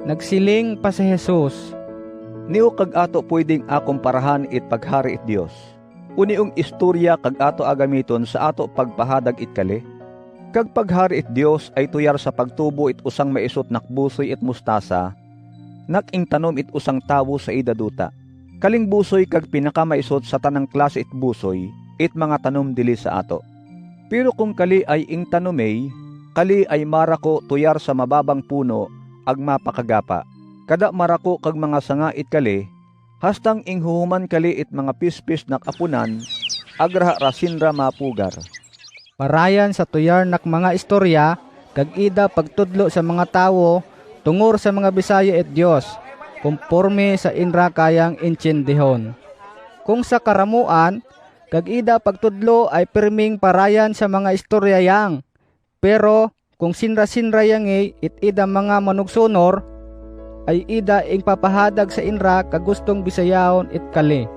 Nagsiling pa si Jesus, "Niu kag ato pwedeng a kumparahan it paghari it Dios? Uniong istorya kag ato agamiton sa ato pagpahadag it kali? Kag paghari it Dios ay tuyar sa pagtubo it usang maisot nakbusoy it mustasa, nak ingtanom it usang tawo sa ida duta. Kaling busoy kag pinakamaisot sa tanang klase it busoy, it mga tanom dili sa ato. Pero kung kali ay ingtanomey, kali ay marako tuyar sa mababang puno, agmapakagapa. Kada marako kag mga sanga it kali, hastang inghuhuman kali it mga pispis nakapunan, agraha rasinra mapugar." Parayan sa tuyar nak mga istorya, kag ida pagtudlo sa mga tawo tungor sa mga bisaya it Dios, kumporme sa inra kayang intindihon. Kung sa karamuan, kag ida pagtudlo ay pirming parayan sa mga istorya yang. Pero kung sinra-sinra yang it ida mga manugsunor, ay ida ingpapahadag sa inra kagustong bisayahon it kali.